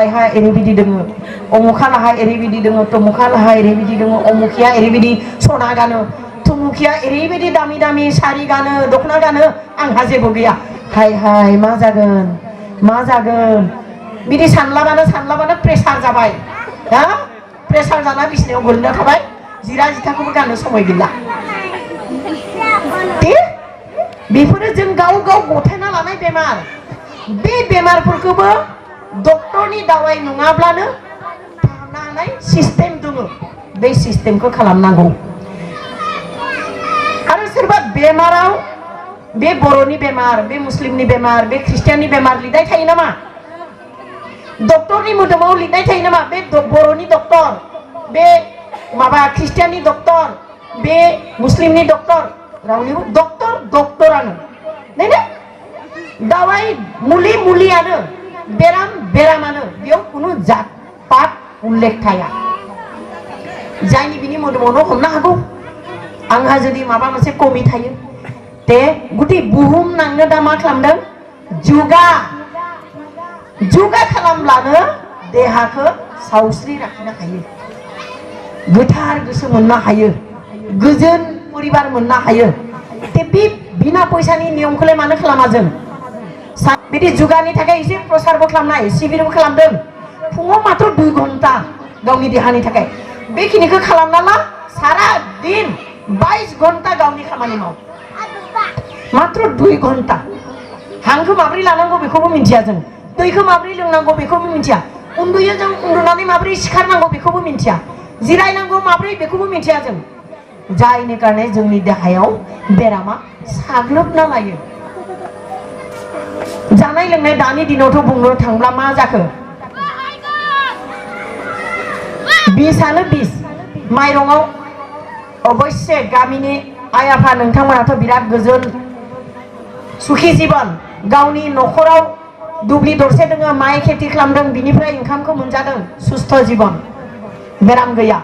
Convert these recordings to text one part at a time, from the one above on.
फिथाइहा एरैबायदि दोङो अमुखा लाहा एरैबायदि दोङो तमुखा लाहा एरैबायदि दोङो अमुखिया एरैबायदि सना गानो तमुखिया एरैबायदि दामि दामि सारि गानो दखना गानो आंहा जेबो गैया हाय हाय मा जागोन बिदि सानलाबानो प्रेसार जाबाय हा प्रेसार जाना बिसिनायाव गोलैना थाबाय जिरा जिथाखौबो गाननो समय गैला बेफोरो जों गाव गथायना लानाय बेमार बे बेमारफोरखौबो डक्टरनि दावाइ नङाब्लानो फाहामनो हानाय सिस्टेम दङ बे सिस्टेमखौ खालामनांगौ आरो सोरबा बेमाराव बे बर'नि बेमार बे मुस्लिमनि बेमार बे ख्रिस्टियाननि बेमार लिरनाय थायो नामा डक्टरनि मोदोमाव लिरनाय थायो नामा बे बर'नि डक्टर बे माबा ख्रिस्टियाननि डक्टर बे मुस्लिमनि डक्टर रावनिबो डक्टरानो नैना दावाइ मुलियानो बेरामानो बेयाव खुनु जात पात उल्लेख थाया जायनि बिनि मोदोमावनो हमनो हागौ आंहा जुदि माबा मोनसे कमि थायो ते गुदि बुहुम नांनो दा मा खालामदों जुगा खालामब्लानो देहाखौ सावस्रि लाखिनो हायो गोथार गोसो मोननो हायो गोजोन परिबार मोननो हायो ते बे बिना फैसानि नियमखौलाय मानो खालामा जों बिदि जुगानि थाखाय एसे प्रसारबो खालामनाय शिबिरबो खालामदों फुङाव मात्र 2 घन्टा गावनि देहानि थाखाय बेखिनिखौ खालामना ला सारा दिन 22 घन्टा गावनि खामानि माव मात्र 2 घन्टा हांखौ माब्रै लानांगौ बेखौबो मिन्थिया जों दैखौ माब्रै लोंनांगौ बेखौबो मिन्थिया उन्दुयो जों उन्दुनानै माब्रै सिखारनांगौ बेखौबो मिन्थिया जिरायनांगौ माब्रै बेखौबो मिन्थिया जों जायनि कारणे जोंनि देहायाव बेरामा साग्लोबना लायो जानाय लोंनाय दानि दिनावथ' बुंनो थांब्ला मा जाखो बिसानो बिस माइरंआव अबयसे गामिनि आइ आफा नोंथांमोनाथ' बिराद गोजोन सुखि जीवन गावनि न'खराव दुब्लि दरसे दोङो माइ खेथि खालामदों बिनिफ्राय ओंखामखौ मोनजादों सुस्थ' जीवन बेराम गैया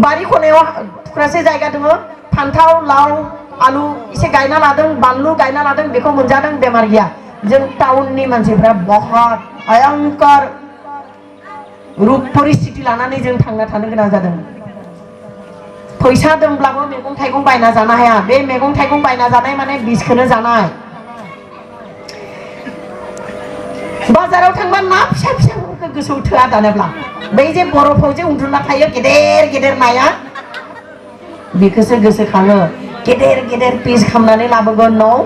बारि खनायाव थुख्रासे जायगा दङ फान्थाव लाव आलु एसे गायना लादों बानलु गायना लादों बेखौ मोनजादों बेमार गैया जों टाउननि मानसिफ्रा बहुत भयंकर रूप परिस्थिति लानानै जों थांना थानो गोनां जादों फैसा दंब्लाबो मैगं थाइगं बायना जानो हाया बे मैगं थाइगं बायना जानाय माने बिसखौनो जानाय बाजाराव थांबा ना फिसा फिसाफोरखौ गोसोआव थोआ दानोब्ला बै जे बरफाव जे उन्दुना थायो गेदेर नाया बेखौसो गोसोखाङो गेदेर पिस खालामनानै लाबोगोन न'आव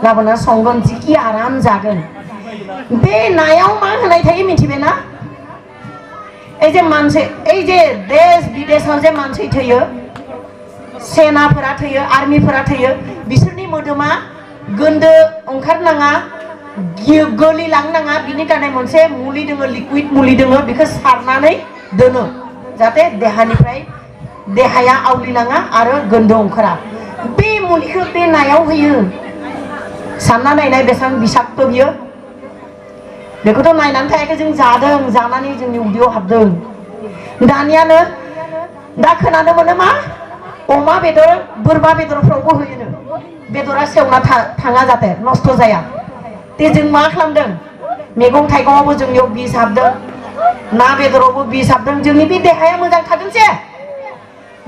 लाबोना संगोन जिखि आराम जागोन बे नायाव मा होनाय थायो मिथिबाय ना এই যে देश विदेशाव जे मानसि थैयो सेनाफोरा थैयो आर्मिफोरा थैयो बिसोरनि मोदोमा गोन्दो ओंखारनाङा गोलिलांनाङा बिनि कारणे मोनसे मुलि दङ लिक्विड मुलि दङ बेखौ सारनानै दोनो जाहाथे देहानिफ्राय देहाया आवलिलाङा आरो गोन्दो ओंखारा बे मुलिखौ बे नायाव होयो सानना नायनाय बेसेबां बिषाक्त बियो बेखौथ' नायनानै थायाखै जों जादों जानानै जोंनि उदैयाव हाबदों दानियानो दा खोनानो मोनो मा अमा बेदर बोरमा बेदरफ्रावबो होयोनो बेदरा सेवना थाङा जाहाथे नस्त जाया ते जों मा खालामदों मैगं थाइगङावबो जोंनियाव बिस हाबदों ना बेदरावबो बिस हाबदों जोंनि बे देहाया मोजां थागोनसे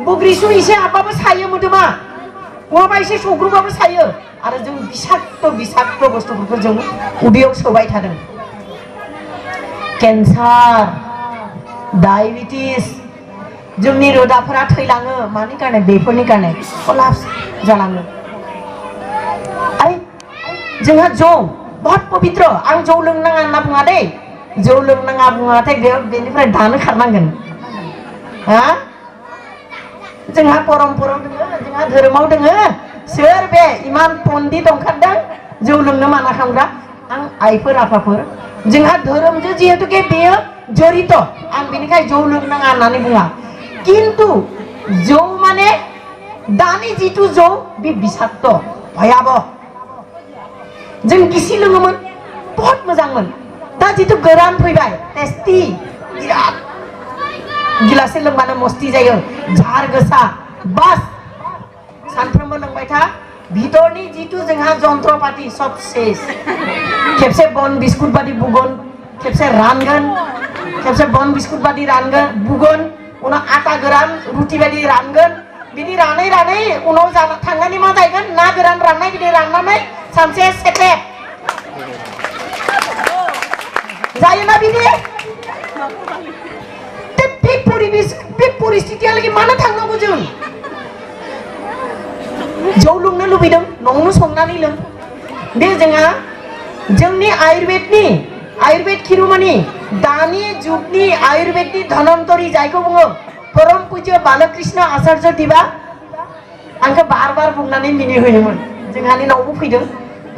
बुग्रिसु एसे हाबबाबो सायो मोदोमा बहाबा एसे सौग्रुबाबो सायो आरो जों बिषाक्त बुस्थुफोरखौ जों उदैयाव सोबाय थादों केन्सार डायबिटिस जोंनि रोदाफोरा थैलाङो मानि कारणे बेफोरनि कारणे कलाप्स जालाङो आरो जोंहा जौ बहुत पवित्र आं जौ लोंनाङा होनना बुङा दे जौ लोंनाङा बुङाथाय बेनिफ्राय दानो खारनांगोन हा जोंहा परमपराव दङ जोंहा धोरोमाव दङ सोर बे इमान पण्डित ओंखारदों जौ लोंनो माना खालामग्रा आं आइफोर आफाफोर जोंहा धोरोमजों जिहेतुके बेयो जड़ित आं बेनिखाय जौ लोंनाङा होननानै बुङा किन्तु जौ माने दानि जितु जौ बे बिषाक्त भयाबह जों गिसि लोङोमोन बहुत मोजांमोन दा जितु गोरान फैबाय टेस्टि बिराद गिलासे लोंबानो मस्ति जायो झार गोसा बास सानफ्रोमबो लोंबाय था भितरनि जितु जोंहा जन्त्रपाति सब सेस खेबसे बन बिस्कुट बादि बुगोन खेबसे रानगोन खेबसे बन बिस्कुट बादि रानगोन बुगोन उनाव आटा गोरान रुटि बादि रानगोन बिदि रानै रानै उनाव जाना थांनानै मा जाहैगोन ना गोरान राननाय बिदि राननानै सानसे सेटेप जायोना बिदि बे परिस्थितियालागि मानो थांनांगौ जों जौ लोंनो लुबैदों न'आवनो संनानै लों बे जोंहा जोंनि आयुर्वेद खिरुमानि दानि जुगनि आयुर्वेदनि धनवन्तरि जायखौ बुङो परम पूज्य बालकृष्ण आचार्य देवा आंखौ बार बार बुंनानै मिनिहोयोमोन जोंहानि न'आवबो फैदों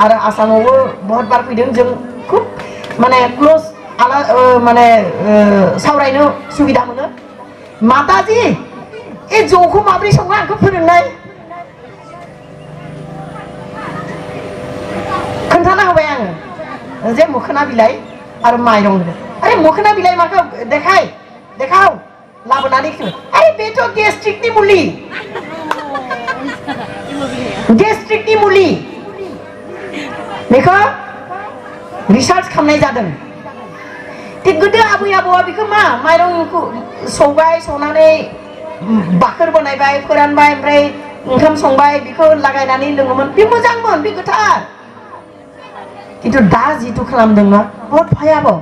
आरो आसामावबो बहुत बार फैदों जों खुब माने क्लोज माने सावरायनो सुबिदा मोनो माताजी ए जौखौ माबोरै सङो आंखौ फोरोंनाय खोन्थाना होबाय आङो जे मोखोना बिलाइ आरो माइरं अरे मोखोना बिलाइ माखौ देखाव लाबोनानै अरे बेथ' गेस्ट्रिकनि मुलि बेखौ रिसार्च खालामनाय जादों ते गोदो आबै आबौआ बेखौ मा माइरंखौ सौबाय सौनानै बाखोर बानायबाय फोरानबाय ओमफ्राय ओंखाम संबाय बेखौ लागायनानै लोङोमोन बे मोजांमोन बे गोथार किन्तु दा जिथु खालामदों ना बहुत भयाबह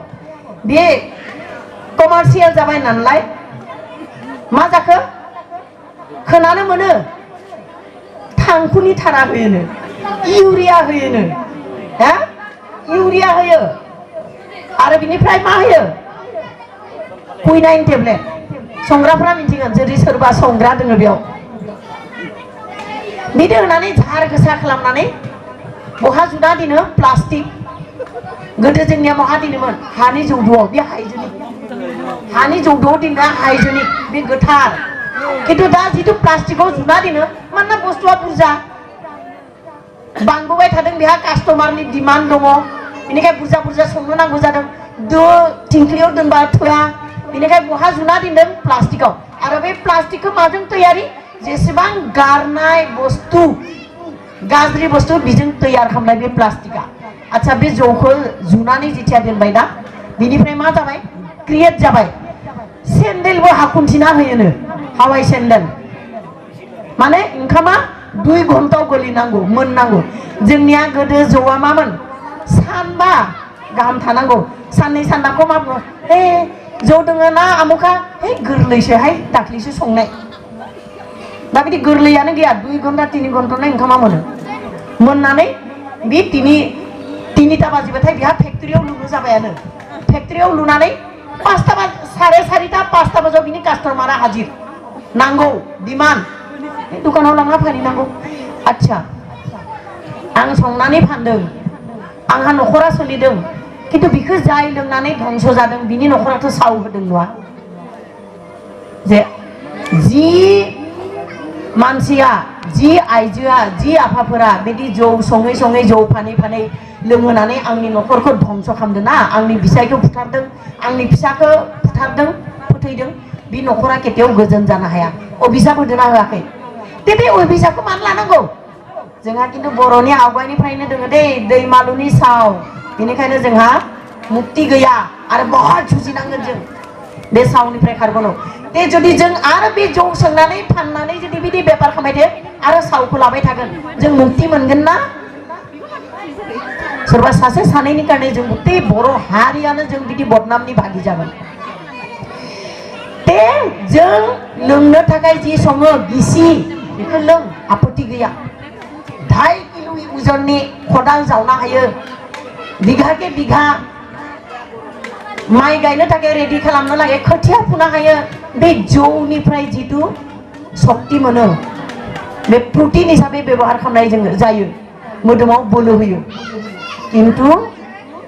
बे कमार्शियेल जाबाय नालाय मा जाखो खोनानो मोनो थांखुनि थारा होयोनो इउरिया होयोनो हा इउरिया होयो आरो बिनिफ्राय मा होयो कुइनाइन टेब्लेट संग्राफ्रा मिथिगोन जुदि सोरबा संग्रा दङ बेयाव बिदि होनानै झार गोसा खालामनानै बहा जुदा दिनो प्लास्टिक गोदो जोंनिया बहा दिनोमोन हानि जौदुआव बे हाइजेनिक हानि जौदुआव दिनग्रा हाइजेनिक बे गोथार किन्तु दा जिथु प्लास्टिकआव जुदा दिनो मानोना बुस्थुआ बुरजा बांबोबाय थादों बेहा कास्टमारनि डिमान्ड दङ बेनिखाय बुरजा संनो नांगौ जादों दो थिंख्लियाव दोनबा थोआ बेनिखाय बहा जुना दिनदों प्लास्टिकआव आरो बे प्लास्टिकखौ माजों तैयारि जेसेबां गारनाय बुस्थु गाज्रि बुस्थु बिजों तैयार खालामनाय बे प्लास्टिकआ आच्छा बे जौखौ जुनानै जिथिया दोनबाय दा बिनिफ्राय मा जाबाय क्रिएट जाबाय सेन्देलबो हाखुन्थिना होयोनो हावाइ सेन्देल माने ओंखामा 2 घन्टायाव गोलैनांगौ मोननांगौ जोंनिया गोदो जौआ मामोन सानबा गाहाम थानांगौ साननै सानथामखौ मा बुङो हे जौ दङ ना आमुखा हे गोरलैसोहाय दाख्लैसो संनाय दा बिदि गोरलैयानो गैया 2 घन्टा 3 घन्टानो ओंखामा मोननानै बे तिनिता बाजिबाथाय बिहा फेक्टरियाव लुनो जाबायानो फेक्टरियाव लुनानै 5टा 4:30 5टा बाजियाव बिनि कास्टमारा हाजिर नांगौ डिमान्ड दुकानाव लांना फानहैनांगौ आच्छा आं संनानै फानदों आंहा न'खरा सोलिदों किन्तु बिखौ जाय लोंनानै धंस जादों बिनि न'खराथ' साव होदों नङा जे जि मानसिया जि आइजोआ जि आफाफोरा बिदि जौ सङै सङै जौ फानै लोंहोनानै आंनि न'खरखौ धंस खालामदों ना आंनि बिसायखौ बुथारदों आंनि फिसाखौ बुथारदों फोथैदों बे न'खरा केতিয়াव गोजोन जानो हाया अभिशाप होदोंना होआखै बे अभिशापखौ मानो लानांगौ जोंहा किन्तु बर'नि आवगायनिफ्रायनो दङ दे दैमालुनि साव बेनिखायनो जोंहा मुक्ति गैया आरो बहुत जुजिनांगोन जों बे सावनिफ्राय खारगनो ते जुदि जों आरो बे जौ सोंनानै फाननानै जुदि बिदि बेपार खालामबाय थायो आरो सावखौ लाबाय थागोन जों मुक्ति मोनगोन ना सोरबा सासे सानैनि कारणे जों गते बर' हारियानो जों बिदि बदनामनि भागि जागोन ते जों लोंनो थाखाय जि सङो गिसि बेखौ लों आपत्ति गैया 2.5 किलो उजननि खदाल जावना हायो बिघा के बिघा माइ गायनो थाखाय रेडि खालामनो लागे खोथिया फुनो हायो बे जौनिफ्राय जितु शक्ति मोनो बे प्रोटीन हिसाबै व्यवहार खालामनाय जों जायो मोदोमाव बोलो होयो किन्तु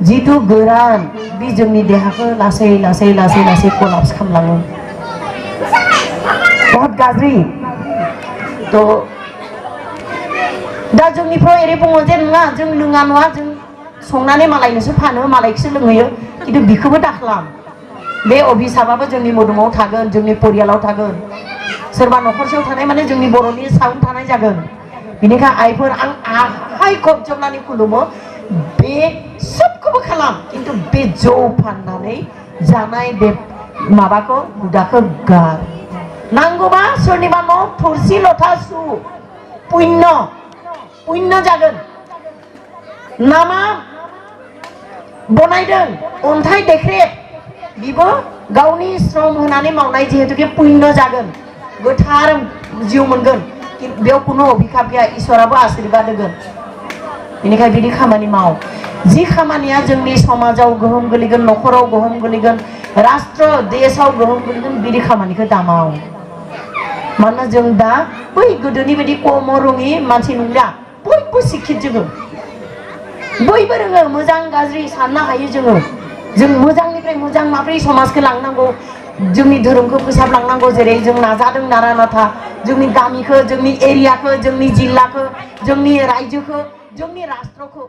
जितु गोरान बे जोंनि देहाखौ लासै कलाप्स खालामलाङो बहुत गाज्रि तो दा जोंनिफ्राय एरै बुङो जे नङा जों लोङा नङा जों संनानै मालायनोसो फानो मालायखौसो लोंहोयो किन्तु बिखौबो दाखालाम बे अभिशापाबो जोंनि मोदोमाव थागोन जोंनि परियालाव थागोन सोरबा न'खरसेयाव थानाय माने जोंनि बर'नि साउन्ड थानाय जागोन बिनिखाय आइफोर आं आखाइ खबजबनानै खुलुमो बे सबखौबो खालाम किन्तु बे जौ फाननानै जानाय बे माबाखौ हुदाखौ गार नांगौबा सोरनिबा न' थोरसि लथा सु पुण्य जागोन नामा बनायदों अन्थाइ देख्रेब बिबो गावनि श्रम होनानै मावनाय जिहेतुके पुण्य जागोन गोथार जिउ मोनगोन बेयाव कुनु अभिशाप गैया इसोराबो आशीर्बाद होगोन बेनिखायनो बिदि खामानि माव जि खामानिया जोंनि समाजाव गोहोम गोलैगोन नखराव गोहोम गोलैगोन राष्ट्र देशाव गोहोम गोलैगोन बिदि खामानिखौ दामाव मानोना जों दा बै गोदोनि बायदि कम रोङि मानसि नंलिया बयबो शिक्षित जोङो बयबो रोङो मोजां गाज्रि साननो हायो जों मोजांनिफ्राय मोजां माब्रै समाजखौ लांनांगौ जोंनि धोरोमखौ फोसाबलांनांगौ जेरै जों नाजादों नारा नाथा जोंनि गामिखौ जोंनि एरियाखौ जोंनि जिल्लाखौ जोंनि रायजोखौ जोंनि राष्ट्रखौ